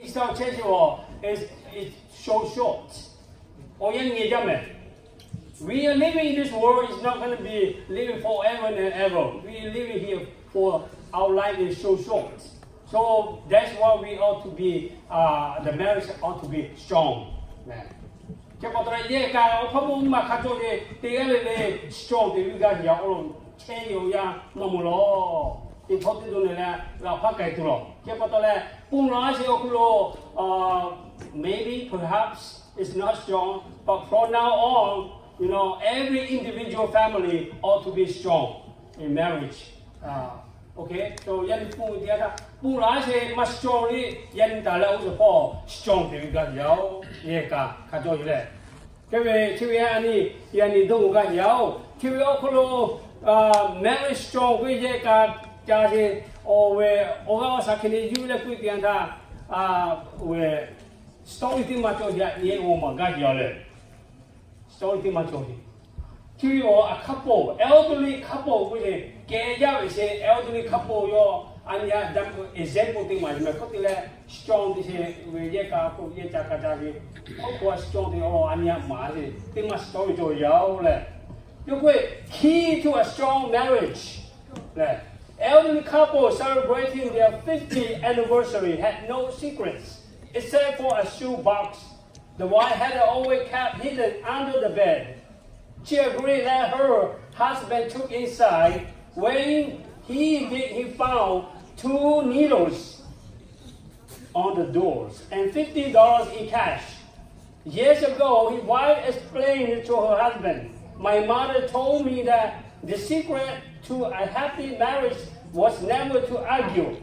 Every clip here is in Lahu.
This our church world is, is so short. Awˬ yanˇ nyi jaˇ mehˍ. We are living in this world is not going to be living forever and ever. We are living here for our life is so short. So that's why we ought to be, uh, the marriage ought to be strong. Chi pa taw leh yehˬ kaꞈ awˬ hpawˇ mawˇ maˇ hk'a cawˇ ve teˇ g'aˇ le le strong te ve gaˇ yaꞈ awˬ lo chehˇ ve awˬ yanˇ maˇ mawˬ lawˬ. Teˇ hpawˇ teˇ to leh leh g'a hpaˇ k'ai tuˬ lawˬ. Chi pa taw leh pun laˬ a sheˍ awˬ hk'aw lo, uh, maybe perhaps it's not strong, but from now on, you know, every individual family ought to be strong in marriage. Uh, okay, so yaꞈ nyi pun teˇ g'aˇ htaˇ pun laˬ a sheˍ maˇ strong le, yaꞈ nyi taˍ leh oˇ ve hpawˇ strong te ve gaˇ yaꞈ awˬ yehˬ kaꞈ hk'a cawˇ ve leh. Hk'e ve chi ve a nyi, yaꞈ nyi dawˇ gaˇ yaꞈ oˬ. Chi ve awˬ hk'aw lo, uh, marriage strong ve yehˬ kaꞈ ca sheˍ, awˬ ve awˬ g'aˇ awˬ shaˍ hk'e le yuˬ leh k'oˆ ve teˇ yanˇ htaˇ, uh, ve story teˇ maˇ cawˬ yaꞈ nyi awˬ maˬ gaˇ yaꞈ leh. Story teˇ maˇ cawˬ ve. Chi ve awˬ a couple, elderly couple k'oˆ ve kehˬ jaˇ ve sheˍ elderly couple yawˇ a nyi a example teˇ maˬ sheˍ mehˍ hk'oˆ te leh strong te sheˍ ve yehˬ kaꞈ k'o yehˬ ca kaꞈ ca ve hk'oˆ k'o strong te awˬ a nyi a maˍ sheˍ teˇ maˇ story cawˬ yaꞈ oˬ leh. Yawˇ k'oˆ ve key to a strong marriage leh, elderly couple celebrating their fiftieth anniversary had no secrets except for a shoe box the wife had always kept hidden under the bed. She agreed that her husband took inside. When he did, he found two needles on the doors and fifty dollars in cash. Years ago, his wife explained to her husband, "My mother told me that the secret to a happy marriage was never to argue.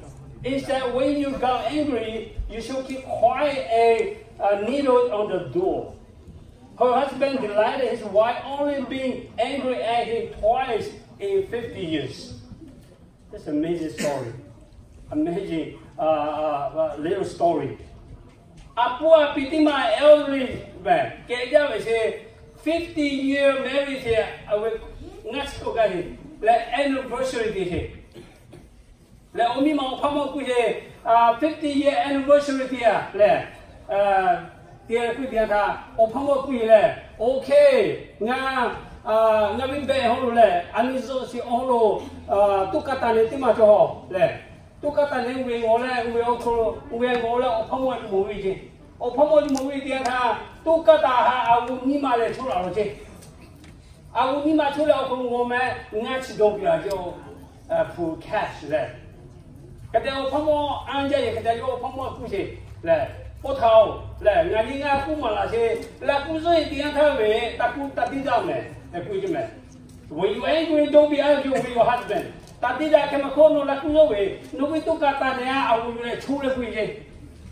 Instead, when you got angry, you should keep quiet and, uh, needle on the door." Her husband delighted his wife only being angry at him twice in fifty years. That's amazing story. Amazing, uh, uh, uh, little story. A pu a pi teˇ maˇ elderly mehˍ kehˬ jaˇ ve sheˍ fifty year marriage sheˍ a ve ngaˇ chi k'oˆ gaˇ ve leh anniversary te sheˍ. Leh awˬ miˇ ma awˬ hpawˇ mawˇ k'oˆ ve, uh, fifty year anniversary te a leh, uh, te a k'oˆ ve teˇ yanˇ htaˇ awˬ hpawˇ mawˇ k'oˆ ve leh, okay, ngaˬ, uh, ngaˬ ve behˬ hawˉ lo leh a nyi zuhˆ shiˍ awˬ hawˉ lo, uh, tuˉ kaˇ taˍ leh teˇ maˇ cawˬ leh, tuˉ kaˇ taˍ leh ve ngawˬ leh ve awˬ hk'aw lo ve ngawˬ leh awˬ hpawˇ mawˇ a nyi mawˬ ve ceˇ. Awˬ hpawˇ mawˇ a nyi mawˬ ve teˇ yanˇ htaˇ tuˉ kaˇ taˍ ha a g'uˇ nyi ma leh choˇ laˬ lo ceˇ. A g'uˇ nyi ma choˇ leh awˬ hk'aw lo ngawˬ meh ngaˇ chi dawˇ piˇ a ceˇ, uh, full cash leh. Hk'e te awˬ hpawˇ mawˇ anˇ jaˇ yeˬ hk'e te yawˇ awˬ hpawˇ mawˇ k'oˆ sheˍ leh, pawˇ htaꞈ-oˬ leh, ngaˬ nyi ngaˇ k'oˆ maˍ laˬ sheˍ, laꞈ kuˇ zuhˆ e teˇ yanˇ htaˇ ve taꞈ kuˇ taꞈ tiˉ daꞈ mehˍ tehꞈ k'oˆ ve ceˇ mehˍ. When you angry, don't be angry with your husband. Taꞈ tiˉ daꞈ hk'e maˇ hk'oˆ nawˬ laꞈ kuˇ zuhˆ ve, nawˬ ve tuˉ kaˇ taˍ leh a g'uˇ nyi leh choˇ leh k'oˆ ve ceˇ.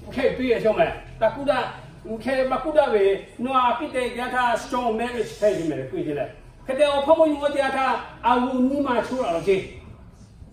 Hk'e piˇ ve chaw mehˍ taꞈ kuˇ daꞈ, hk'e maˇ kuˇ daꞈ ve, nawˬ a piˇ te teˇ yanˇ htaˇ strong marriage hpehꞈ ve mehˍ leh k'oˆ ve ceˇ leh. Hk'e te awˬ hpawˇ mawˇ nyi ma teˇ yanˇ htaˇ a g'uˇ nyi ma choˇ laˬ lo ceˇ.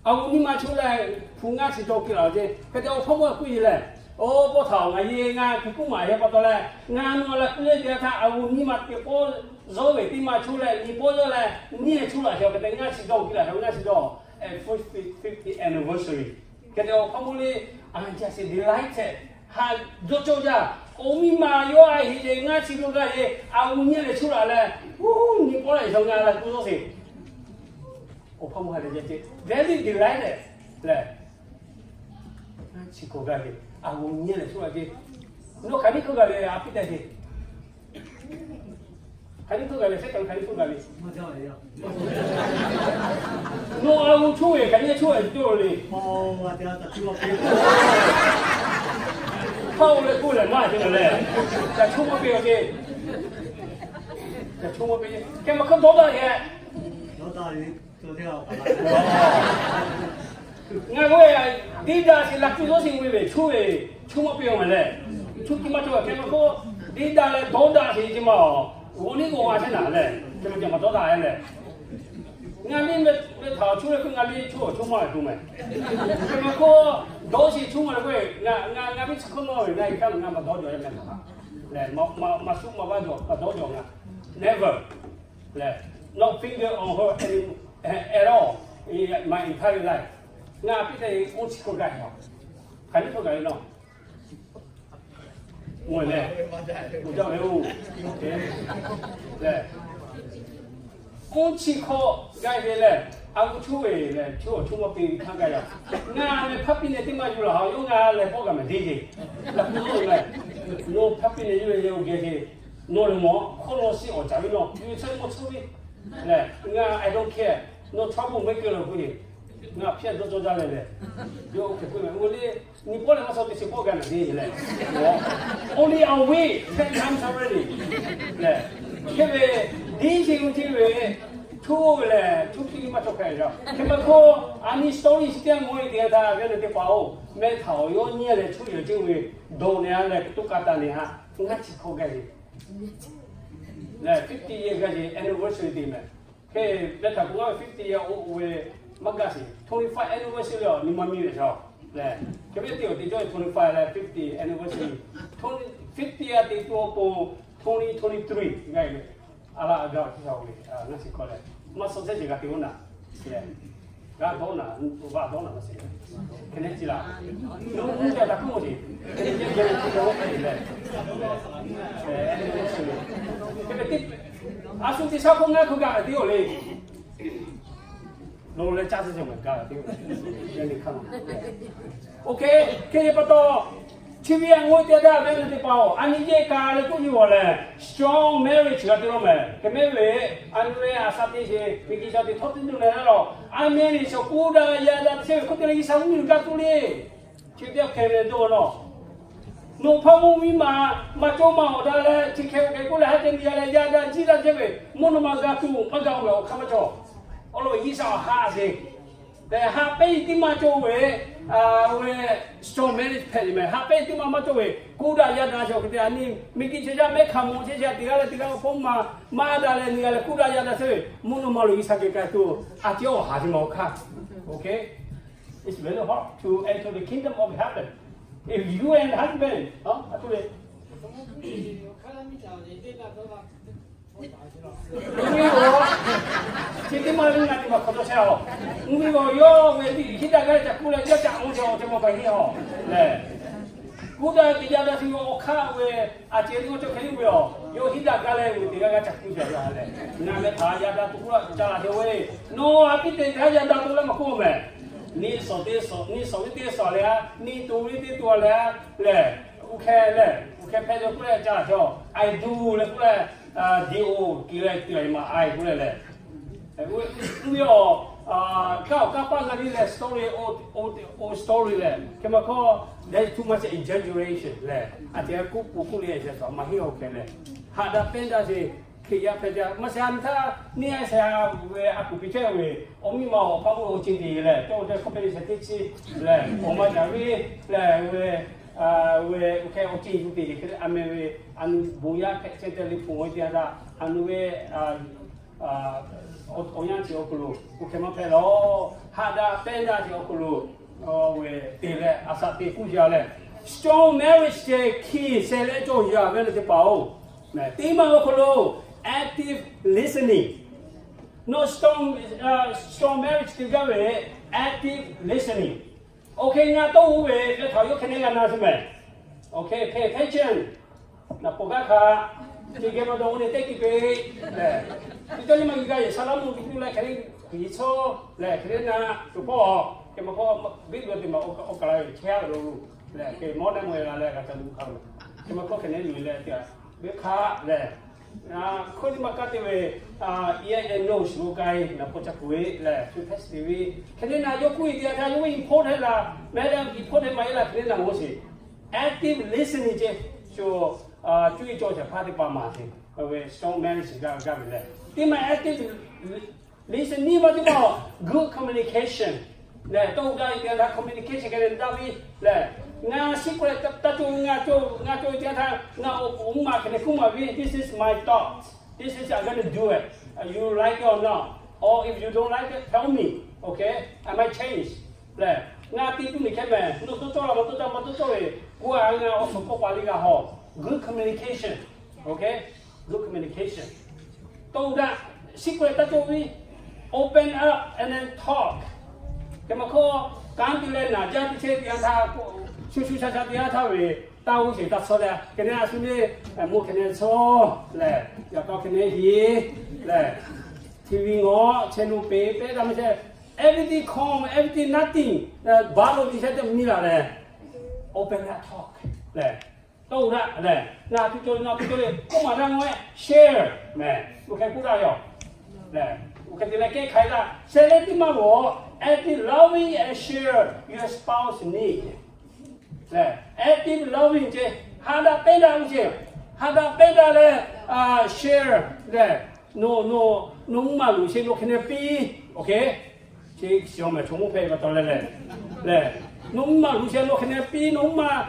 A g'uˇ nyi ma choˇ leh hpu ngaˇ chi dawˇ piˇ laˬ lo ceˇ. Hk'e te awˬ hpawˇ mawˇ k'oˆ ve leh, oˇ pawˇ htaꞈ-oˬ, ngaˬ yehˬ ngaˇ hk'e k'oˆ maˍ yehˬ pa taw leh, ngaˬ nawˬ laꞈ kuˇ zuhˆ e teˇ yanˇ htaˇ a g'uˇ nyi ma teꞈ k'awˇ zuhˆ ve teˇ maˇ choˇ leh nyi pawˇ zuhˆ leh nyi e choˇ laˬ sheˍ. Hk'e te ngaˇ chi dawˇ piˇ laˬ sheˍ, ngaˇ chi dawˇ at fifty, fifty anniversary. Hk'e te awˬ hpawˇ mawˇ le, a jaˇ sheˍ delighted, ha dawˇ cawˇ jaˇ. Awˬ miˇ ma yawˇ a heˍ leh ngaˇ chi dawˇ gaˇ leh a g'uˇ nyi leh choˇ laˬ leh, nyi pawˇ leh shaw ngaˬ laꞈ kuˇ zuhˆ sheˍ. Awˬ hpawˇ mawˇ ha leh jaˇ ceˇ, very delighted leh, ngaˇ chi k'awꞈ gaˇ ve, a g'uˇ nyi leh choˇ laˬ ceˇ. Nawˬ hk'aˬ nyiˇ hk'oˆ gaˬ ve a piˇ tehꞈ ceˇ. Hk'aˬ nyiˇ hk'oˆ gaˬ ve, hk'aˬ nyiˇ hk'oˆ gaˬ ve, nawˬ a g'uˇ choˇ ve hk'aˬ nyiˇ choˇ ve cawˇ le. Hpaˇ-oˬ leh k'oˆ leh maˇ te leh, ca choˇ maˇ piˇ-a ceˇ. Ca choˇ maˇ piˇ ceˇ. Hk'e maˇ hk'aˇ dawˇ daꞈ leh, ngaˬ k'oˆ ve, deˇ daꞈ sheˍ laꞈ kuˇ zuhˆ sheˍ ve ve choˇ ve, choˇ maˇ piˇ-a mehˍ leh, choˇ tiˉ maˇ choˇ. Hk'e maˇ k'oˆ, deˇ daꞈ leh dawˇ daꞈ sheˍ ceˇ maˇ-oˬ, g'awˬ liˇ g'awˬ ma chehˇ naˍ leh, hk'e maˇ ca maˇ dawˇ daꞈ leh, ngaˬ liˇ ve htaꞈ choˇ leh k'oˆ, ngaˬ liˇ choˇ choˇ maˇ ve k'oˆ mehˍ. Hk'e maˇ k'oˆ, dawˇ sheˍ choˇ maˇ leh k'oˆ, ngaˬ ngaˬ ve chi hk'oˆ nawˬ ve ngaˬ hk'aˇ ngaˬ maˇ dawˇ jawˬ leh mehˍ htaꞈ lehˬ, maˇ maˇ suhˉ maˇ vaˇ jawˬ, maˇ dawˇ jawˬ ngaˬ, never leh, not finger on her any, at all in my entire life. Ngaˬ piˇ tehꞈ oˇ chi hk'oˆ gaˬ yaꞈ, hk'aˬ nyiˇ hk'oˆ gaˬ ve nawˬ. Mawˬ lehˬ, uˬ jaˇ ve oˬ, lehˬ, k'oˆ chi hk'aw gaˇ ve lehˬ, a g'uˇ chuˇ ve lehˬ, chuˇ awˬ chuˇ maˇ piˇ ve htaˇ gaˇ yaˇ. Ngaˬ lehˬ hpaˇ piˇ neh teˇ maˇ yuˬ laˬ ha, yawˇ ngaˬ lehˬ bawˆ gaˬ mehˍ deˇ ce. Laˬ k'o nawˬ lehˬ, nawˬ hpaˇ piˇ neh yuˬ ve yehˬ oˬ geh ce. Nawˬ lehˬ mawˬ hk'oˆ lo shiˍ awˬ caˍ ve nawˬ yuˬ chehˇ mawˇ chawˇ ve lehˬ, ngaˬ I don't care. Nawˬ chaw bon maˇ keu laˬ k'o e, ngaˬ hpehˇ dawˇ cawˇ jaˇ leh lehˬ, yawˇ oˇ hk'e k'oˆ ve, oˇ le, nyi pawˆ lehˬ maˇ suh teˇ chi pawˆ gaˇ naˍ deˇ lehˬ, only a week, ten times already lehˬ, hk'e ve, diˇ chi g'uˇ chi ve, chuˇ ve lehˬ, chuˇ hkiˇ maˇ cawˬ hpehꞈ yaˇ. Hk'e pa hk'oˆ, a nyi story chi teˇ g'aˇ mawˬ e teˇ g'aˇ htaˇ, ve le teˇ hpaˍ oˬ, mehˆ htaꞈ awˬ yawˇ nyi leh chuˇ yehˬ ceuˬ ve dawˬ nehˬ a lehˬ, toˇ ka taˍ nehˬ ha, ngaˇ chi hk'aw gaˇ ve lehˬ, fifty year gaˇ ce, anniversary te mehˍ. Hk'e, mehˆ htaꞈ k'oˆ laˇ ve fifty year old ve maˇ gaˇ sheˍ, twenty-five anniversary a nyi ma miˇ ve shaˍ lehˬ, hk'e ve teˇ awˬ te cawˇ ve twenty-five leh fifty anniversary, fifty a te tuˬ awˬ pon twenty twenty-three gaˇ ve, a laˇ a gaˇ awˬ chi shaˍ ve, ngaˇ chi hk'aw lehˬ, maˇ suh chehˇ sheˍ g'a te oˇ naˍ lehˬ, g'a dawˇ naˍ, g'a dawˇ naˍ maˇ sheˍ. Hk'e nehˉ ci laˬ, nawˬ hui ca taˍ k'oˆ sheˍ. Hk'e nehˉ ci laˬ, hk'e nehˉ ci laˬ. Hk'e ve teˇ, a shu teˇ shaˉ hk'oˆ ngaˇ hk'oˆ gaˬ ve teˇ oˬ le. Nawˬ leh caˇ suh sheˍ maˬ gaˬ ve teˇ oˬ le. OK, hk'e ve pa taw, chi ve a ngoˇ teˇ g'aˇ ve le teˇ hpaˍ oˬ, a nyi yehˇ ka leh k'oˆ nyi g'awˬ lehˬ, strong marriage g'a te law mehˍ. Hk'e mehˉ ve, a nyi ve a shaꞈ teˇ sheˍ, miˬguiˬ shaꞈ teꞈ htawˇ teˇ nuˇ leh laˇ lawˬ, a mehˉ ve shawˍ kuˇ daꞈ yaꞈ daꞈ chehˇ ve hk'oˆ te leh G'uiˬsha mvuhˇmiˬ g'a tuˬ le. Chi teˇ hkeh ve dawˇ law. Nawˬ hpaˇ mvuhˇmiˬ maˬ, maˇ cawˇ maˇ awˬ daꞈ leh, chi hkeh ve k'oˆ leh ha te miˬ yaꞈ leh yaꞈ daꞈ jiˇ daꞈ chehˇ ve, mvuhˇ naw ma g'a tuˬ maˇ g'a ve awˬ hk'aˇ maˇ cawˬ. Awˬ lawn G'uiˬsha awˬ ha sheˍ. Haꞈ pehnˇ tiˉ maˇ cawˬ ve, ve strong marriage hpehꞈ ve mehˍ. Haꞈ pehnˇ tiˉ maˇ maˇ cawˬ ve, kuˇ daꞈ yaꞈ daꞈ chehˇ awˬ hk'e te a nyi, miˬguiˬ chi jaˇ mehˉ hk'aˬ mawˬ chehˇ chi a teꞈ g'aˇ leh teꞈ g'aˇ ve hpawˇ maˇ maˇ daꞈ leh miˬ yaꞈ leh kuˇ daꞈ yaꞈ daꞈ chehˇ ve, mvuhˇ naw ma lo G'uiˬsha geh k'ai tuˬ a ciˉ awˬ ha sheˍ maˇ awˬ hk'aˇ. Okay, it's very hard to enter the kingdom of heaven if you and husband, a tuˬ le. Chi teˇ maˇ le ngaˬ teˇ maˬ hk'aw dawˇ chehˇ a. Mvuhˇmiˬ g'awˬ yawˇ ve liꞈ hiˉ daꞈ gaˇ ca kuˇ leh yawˇ ca mvuh ca awˬ ceh mawˬ kaꞈ heˆ a lehˬ, kuˇ daꞈ teꞈ yaꞈ daꞈ sheˍ ve awˬ hk'aˇ ve, a ceh teˇ g'aˇ cawˬ hk'e le ve a, yawˇ hiˉ daꞈ gaˇ leh ve teˇ g'aˇ g'aˇ ca kuˇ ca yaꞈ leh, ngaˬ meh htaꞈ yaꞈ daꞈ tuˬ k'oˆ la ca laˬ te ve, nawˬ a piˇ te htaˇ yaꞈ daꞈ tuˬ leh maˇ k'oˆ mehˍ. Neˇ shawˍ teˇ shawˍ, neˇ shawˍ ve teˇ shawˍ leh a, neˇ to ve teˇ to leh a, lehˬ, oˇ hkeh lehˬ, oˇ hkeh hpehꞈ ve k'oˆ leh ca laˬ te a, I do leh k'oˆ leh, D O, ke leh te a ma I k'oˆ leh lehˬ, mvuhˇmiˬ g'awˬ, kanˉ awˬ kanˇ paˆ g'a le leh story, old story lehˬ, hk'e maˇ hkawˇ, there is too much exaggeration lehˬ, a ceh k'oˆ po k'oˆ le a ceh maˇ heˆ awˬ hkeh lehˬ, haꞈ daꞈ pehnˇ daꞈ sheˍ. Hkriꞈ yaˇ hpehꞈ jaˇ maˇ shehˍ a nyi htaˇ, neˇ a shehˍ ve a kuˬ piˇ chehˇ ve, awˬ miˇ ma awˬ hk'aw lo awˬ ceuˬ te leh, cawˇ ceh hk'aw hpehꞈ ve shehˍ teˇ chi lehˬ, awˬ ma caˍ ve lehˬ ve, ve oˇ hkeh awˬ ceuˬ yuˬ te hk'e le a meh ve, a nu bon yaˇ hpehꞈ chehˇ te le hpu ve teˇ yanˇ htaˇ, a nu ve awˬ yanˇ chi awˬ hk'aw lo oˇ hkeh maˇ hpehꞈ lawˬ. Haꞈ daꞈ pehnˇ daꞈ chi awˬ hk'aw lo ve te leh a shaꞈ te k'oˆ yaˇ lehˬ, strong marriage ceh hkiˬ shehˍ leh cawˬ yaˇ ve le teˇ hpaˍ oˬ. Teˇ maˇ awˬ hk'aw lo active listening. Nawˬ strong, strong marriage te gaˇ ve active listening. Okay, ngaˬ tawˇ oˇ ve hk'e htaꞈ yawˇ hk'e nehˉ g'a na sheˍ mehˍ. Okay, pay attention. Naˍ pawˍ gaˇ hk'a, teˇ geh ma dawˬ oˇ ne teˇ ki pe lehˬ, teˇ cawˇ nyi ma g'a yehˬ sha laˇ mvuhˇ ve tuˬ leh hk'e le, hk'e le na, tuˬ pawˆ, hk'e maˇ hkawˇ biˇ lo teˇ maˬ awˬ kaˬ la ve chehˇ a lo lehˬ, hk'e mawˇ naˆ mawˇ la leh g'a ca lu hk'a lo, hk'e maˇ hkawˇ hk'e nehˉ luˬ leh te a, ve hk'a lehˬ, hkawˇ teˇ maˇ kaˇ te ve, ear and nose lo k'ai naˍ pawˍ ca kuˬ ve lehˬ, shu hpehˇ shiˍ ve, hk'e le na yawˇ k'oˆ ve teˇ yanˇ htaˇ yawˇ ve important la, mehˉ important maˇ heˆ la hk'e le na g'awˇ sheˍ. Active listening ceh, shu, cuˇ yiˍ cawˇ shehˍ hpaˇ teˇ hpaˍ maˍ sheˍ. Ve strong marriage gaˇ gaˇ ve lehˬ, teˇ maˇ active listening maˇ teˇ maˇ good communication lehˬ, tawˇ gaˇ ve teˇ yanˇ htaˇ communication hk'e le daꞈ ve lehˬ, ngaˬ shiˉ k'oˆ leh taˇ cawˇ ve, ngaˬ cawˇ ve teˇ yanˇ htaˇ ngaˬ awˬ mvuhˇ maˬ hk'e le k'oˆ maˍ ve, this is my thought, this is I'm gonna do it, you like it or not, or if you don't like it, tell me, okay, I might change lehˬ, ngaˬ te tuˬ miˬ hkeh mehˍ, nawˬ tawˇ cawˇ la maˇ tawˇ cawˇ, maˇ tawˇ cawˇ ve, k'o a ngaˬ awˬ suhˍ k'awꞈ paˍ le g'a haw. Good communication. Okay, good communication. Tawˇ daꞈ, shiˉ k'oˆ leh taˇ cawˇ ve, open up and then talk. Hk'e maˇ hkawˇ, kanˉ te leh naˍ jaˇ teˇ chehˇ teˇ yanˇ htaˇ, shu shu sha sha teˇ yanˇ htaˇ ve Taˇ g'uˇ sheˍ taˇ shawˉ leh, hk'e neh a shu le, mvuhˇ hk'e neh shawˉ lehˬ, yaꞈ k'aw hk'e neh hiˍ lehˬ, T V ngawˬ, channel pehˍ pehˉ daꞈ maˇ chehˇ, everything calm, everything nothing, baˬ lo tiꞈ shehˉ teˇ miˇ laˬ lehˬ, open up talk lehˬ, tawˇ g'uˇ daꞈ lehˬ, ngaˬ htu cawˬ le, ngaˬ htu cawˬ le, k'oˆ maˍ daꞈ ngawˬ-e share mehˬ, oˇ hk'e k'oˆ daꞈ yoˬ. Lehˬ, oˇ hk'e te leh kehˉ hk'ai daꞈ, sheh leh teˇ maˇ loˬ, active loving and share your spouse need. Lehˬ, active loving ce, haꞈ daꞈ pehnˇ daꞈ ve ce, haꞈ daꞈ pehnˇ daꞈ leh, share lehˬ, nawˬ, nawˬ, nawˬ mvuhˇ maˬ loˬ sheh nawˬ hk'e neh piˇ, oˇ hk'e, chi shiˍ awˬ mehˍ chaw mvuhˇ hpehꞈ pa taw leh lehˬ, lehˬ, nawˬ mvuhˇ maˬ loˬ sheh nawˬ hk'e neh piˇ, nawˬ mvuhˇ maˬ,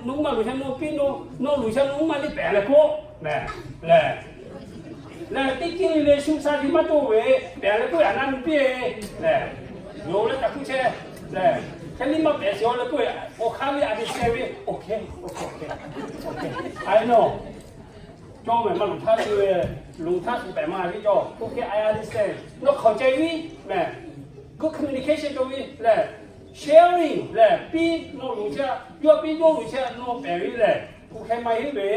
nawˬ mvuhˇ maˬ loˬ sheh nawˬ piˇ, nawˬ, nawˬ loˬ sheh nawˬ mvuhˇ maˬ liˇ pehˍ leh k'oˆ, lehˬ, lehˬ, lehˬ, teˇ ceuˬ le shu sha tiꞈ maˇ cawˬ ve, pehˍ leh k'oˆ yaꞈ na nu piˇ lehˬ, yoˬ leh taꞈ kuˇ chehˇ lehˬ, hk'e liˇ maˇ pehˍ shiˍ awˬ leh k'oˆ, awˬ hk'aˇ liˇ a tiꞈ sheh ve, oˇ hk'e, oˇ hk'e, oˇ hk'e, oˇ hk'e, a e nawˬ cawˇ mehˍ maˇ loˬ htaˇ ve, loˬ htaˇ shu pehˍ maˇ ve cawˬ, oˇ hk'e a e a tiꞈ sheh, nawˬ hk'aˬ ceh viˉ mehˍ, good communication cawˬ ve lehˬ, sharing lehˬ, piˇ nawˬ loˬ chehˇ, yawˇ piˇ yawˇ loˬ chehˇ nawˬ pehˍ ve lehˬ, oˇ hk'e maˇ heˆ ve,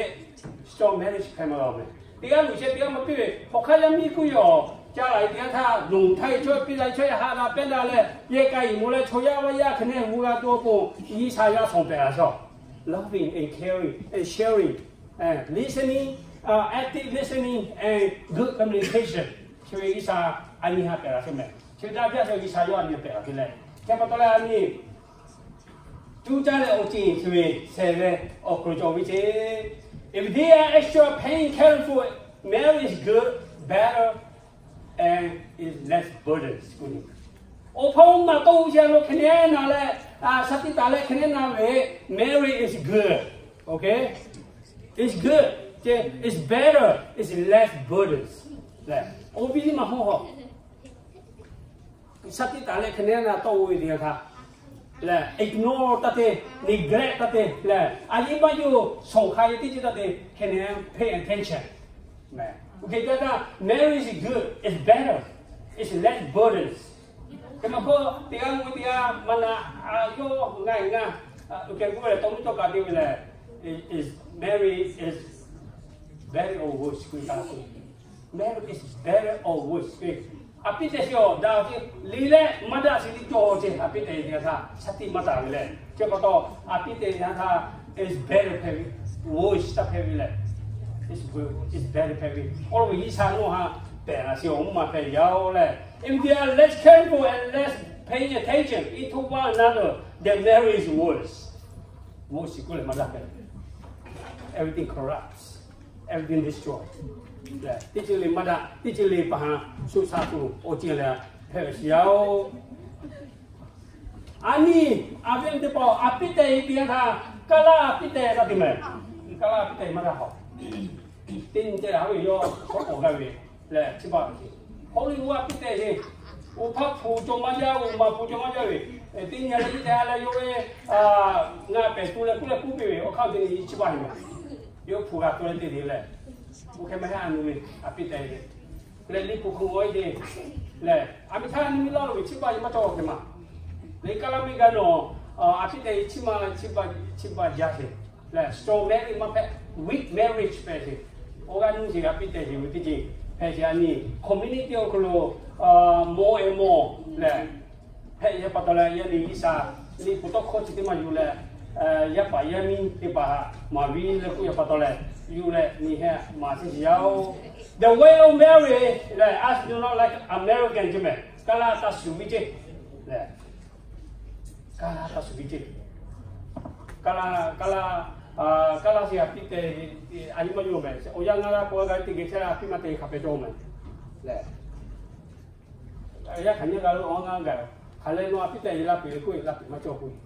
strong marriage hk'e maˇ g'a mehˍ. Teˇ g'aˇ loˬ chehˇ teˇ g'aˇ maˇ piˇ ve, hk'aˬ hk'aˇ yaˇ miˇ kuˇ yoˬ, ca laˬ teˇ g'aˇ htaˇ, loˬ htaˇ e chaw piˇ la chaw yaˇ haꞈ daꞈ pehnˇ daꞈ leh, yehˬ k'a yiˍ moˍ leh chaw yaˇ vaˇ yaˇ hk'e neh hu g'a tuˬ awˬ pon, G'uiˬsha yaˇ shawˍ pehˍ la shawˍ, loving and caring and sharing, listening, active listening and good communication. Chi ve G'uiˬsha a nyi ha pehˍ la shawˍ mehˍ. Chi daꞈ jaˇ ve G'uiˬsha yawˇ a nyi pehˍ la te leh, chi pa taw leh a nyi cuˇ caˇ leh awˬ ceuˬ chi ve shehˍ ve awˬ hk'aw lo cawˬ ve ce. If they are extra paying, caring for, marriage is good, better, and is less burdens. Awˬ hpawˇ maˇ tawˇ g'uˇ sheh lo hk'e neh na leh, shaˍ tiꞈ taˍ leh hk'e neh na ve, marriage is good, okay, it's good, it's better, it's less burdens. Lehˬ, oˇ ve maˇ hawˉ hawˉ shaˍ tiꞈ taˍ leh hk'e neh na tawˇ g'uˇ ve teˇ yanˇ htaˇ lehˬ, ignore taˇ te, neglect taˇ te lehˬ, a yeˇ maˇ yawˇ shawˍ hk'a ve teˇ ceuˬ taˇ te, hk'e neh pay attention. Oˇ hk'e te htaˇ, marriage is good, it's better, it's less burdens. Hk'e maˇ k'oˆ, teˇ g'aˇ mvuhˇ teˇ g'aˇ maˇ na, a yawˇ ngaˬ ngaˬ, oˇ hk'e k'oˆ leh tawˇ mvuhˇ tawˇ kaꞈ te ve lehˬ, is marriage is better or worse k'oˆ taˍ ve. Marriage is better or worse k'oˆ ve, a piˇ tehˬ sheˍ awˬ daꞈ ve le leh maˇ daꞈ sheˍ tiˉ cawˬ ce. A piˇ tehˬ teˇ yanˇ htaˇ shaˍ tiꞈ maˇ taˍ ve lehˬ, chi pa taw a piˇ tehˬ teˇ yanˇ htaˇ is better hpehꞈ ve, worse taˇ hpehꞈ ve lehˬ, is better hpehꞈ ve. Awˬ lawn k'o G'uiˬsha nawˬ ha pehˬ laˬ sheˍ awˬ mvuhˇ maˬ hpehꞈ yaˇ-oˬ lehˬ, if they are less careful and less paying attention into one another, then marriage is worse. Worse k'oˆ leh maˇ daꞈ hpehꞈ. Everything corrupts, everything destroy. Teˇ ceuˬ le maˇ daꞈ, teˇ ceuˬ le pa ha shu sha tuˬ awˬ ceuˬ lehˬ hpehꞈ sheˍ yaˇ-oˬ. A nyi, a viˉ teˇ hpaˍ, a piˇ tehˬ ve teˇ yanˇ htaˇ, kaˇ laˇ a piˇ tehˬ la te mehˍ. Kaˇ laˇ a piˇ tehˬ maˇ daꞈ hawˬ. Teˇ nyi tehˬ haˉ ve yawˇ hkawˇ k'awꞈ g'a ve lehˬ, chi pa Hollywood a piˇ tehˬ le. Oˇ hpaˇ hpu cawˬ maˇ jaˇ, oˇ ma hpu cawˬ maˇ jaˇ ve, teˇ nyi leh nyi tehˬ a leh yawˇ ve, ngaˬ pehˬ tuˬ leh k'oˆ leh k'oˆ piˇ ve awˬ hk'aˇ te nyi chi pa heˆ mehˍ. Yawˇ hpu g'a tuˬ leh te te leh, oˇ hk'e maˇ heˆ a nu ve a piˇ tehˬ le. Leh liꞈ hpu hk'oˆ g'awˇ e te lehˬ, a miˇ htaˇ a nyi miˇ laˇ lo ve chi pa yeˬ maˇ cawˬ hk'e ma. Leh kaˇ laˇ miˇ g'a nawˬ, a piˇ tehˬ chi ma, chi pa jaˇ sheˍ lehˬ, strong marriage maˇ hpehꞈ, weak marriage hpehꞈ sheˍ. Awˬ g'aˇ nuˇ sheˍ a piˇ tehˬ sheˍ ve teˇ ceuˬ hpehꞈ sheˍ. A nyi community awˬ hk'aw lo more and more lehˬ, hpehꞈ yaˇ pa taw leh yaˇ le G'uiˬsha liꞈ hpu tawˇ hkawˇ chi teˇ maˇ yuˬ leh, yaˇ paˍ yaˇ miˇ teˇ hpaˍ htaꞈ maˍ viˉ leh k'oˆ yaˇ pa taw leh yuˬ leh nyi heh maˍ chehˇ sheˍ yaˇ-oˬ. The way of marriage lehˬ, as you know, like American ce mehˍ, kaˇ laˇ taˇ shuˍ viˉ ce lehˬ, kaˇ laˇ taˇ shuˍ viˉ ce. Kaˇ laˇ, kaˇ laˇ, kaˇ laˇ sheˍ a piˇ tehˬ, a nyi maˇ yawˇ mehˍ. Awˬ yanˇ ngaˇ g'aˇ hk'aw g'a teˇ geh chehˇ a piˇ maˇ tehˬ hk'a pehꞈ cawˇ mehˍ lehˬ, yaˇ hk'aˬ nyi g'a lo awˬ yanˇ ngaˇ gaˬ, hk'aˬ leh nawˬ a piˇ tehˬ yeˬ la peuˬ ve k'oˆ ve la peuˬ maˇ cawˇ k'oˆ ve,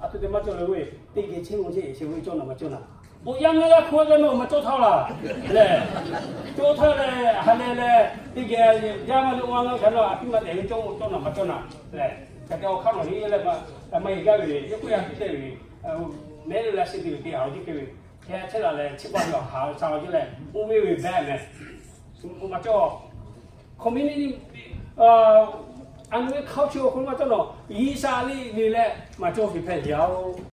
a htoꞈ te maˇ cawˇ leh k'oˆ ve, teˇ geh chehˇ maˇ chehˇ yeˬ chehˇ ve cawˇ naˬ maˇ cawˇ naˬ. Awˬ yanˇ ngaˇ g'aˇ hk'aw g'a nawˬ maˇ cawˇ htaˇ laˬ lehˬ, cawˇ htaˇ lehˬ, hk'aˬ leh leh teˇ geh yaˇ maˇ le awˬ yanˇ ngaˇ gaˬ nawˬ a piˇ maˇ tehˬ ve cawˇ cawˇ naˬ maˇ cawˇ naˬ lehˬ, hk'aˬ hk'e awˬ hk'aˇ nawˬ le leh maˇ maˇ yeˬ gaˇ ve le. Yawˇ k'oˆ yaˇ piˇ tehˬ ve, mehˉ le la sheˍ te ve te a lo teˇ hk'e ve, hk'e chehˇ la leh chi pa yaw ha sha a ce leh, oˇ ve ve beh mehˍ. Maˇ cawˇ. Community, a nu ve culture awˬ hk'aw lo maˇ cawˇ nawˬ, G'uiˬsha liˇ ve leh maˇ cawˇ sheˍ hpehꞈ yaˇ-oˬ.